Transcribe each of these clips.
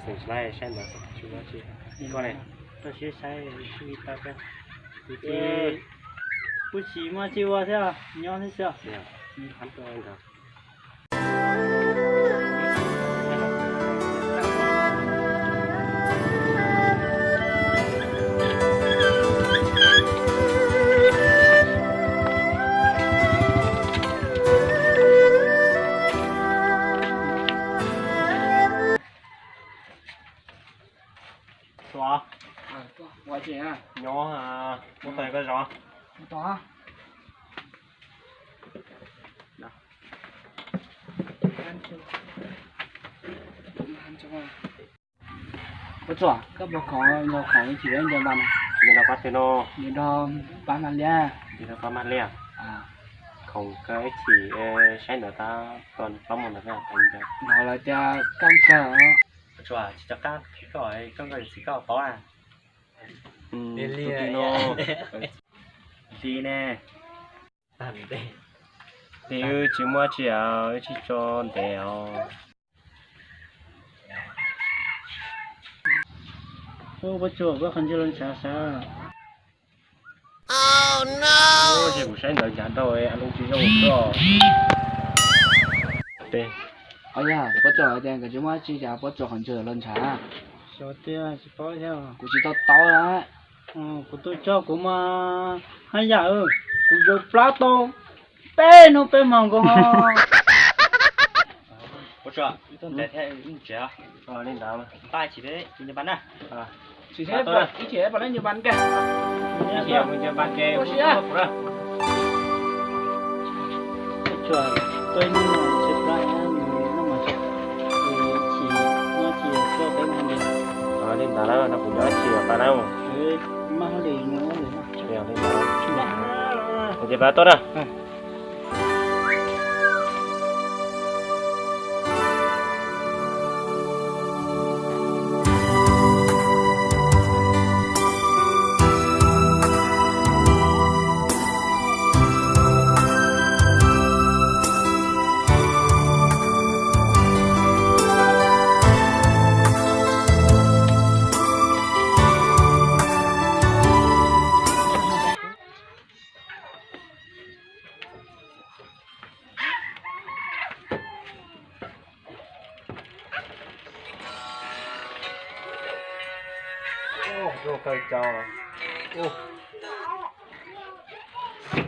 Saib ntawd, koj ne? Tsis tau, kuv tsis muaj tsis ua thiab, nyob thiab xwb. Tuaj, nyob, muab tau koj zov. Pob Tsuas, koj puas khoom nrog khoom ib chim ncaws npas no? Ncaws npas twg no? Ncaws nrog pab Mag Liab. Ncaws nrog pab Mag Liab. Khoom kawg ib chim saib ntawd tab tom plaub moos ntawd. Hnov lawv tias kaj kawg. Pob Tsuas, tsis tau qab qhia koj, koj nkauj yawm txiv koj paub na. Li no. Li ne. Tes wb tsis muaj tsi, wb tsis tso ntev os. Pob Tsuas, koj qhov ntswg los ntshav sav. Ces kuv saib ntawd ntshav dhau, a lub tsis zoo koj. Tes, o yog Pob Tsuas hais tias nkawd tsis muaj tsi cas Pob Tsuas qhov ntswg los ntshav. Xyov tiag, tsis paub thiab. Kuv tsis tau tau na. Kuv tus tsov kuv mas haj yam, kuv zaws plab tau peb hnub peb hmo nkaus ho. Pob Tsuas, npaj ib chim peb ncaws npas na. Ib chim peb ncaws npas na. Ib chim ncaws npas ces kuv tuaj pub na. Pob Tsuas, tuaj ib hnub no ntshe plab, ib hnub mas tsis muaj tsis tuaj peb hnub. Li ntawd na, no kuv nyob ib chim pab na. Mas hauj lwm mus hauj lwm. Li ntawd, ces pab tuaj na.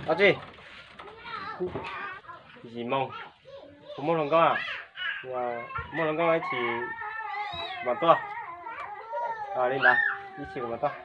Ab tsi, yim moos, kuv muaj hluas nkauj, muaj hluas nkauj ib chim mam tuaj. Li ntawd, ib chim kuv mam tuaj.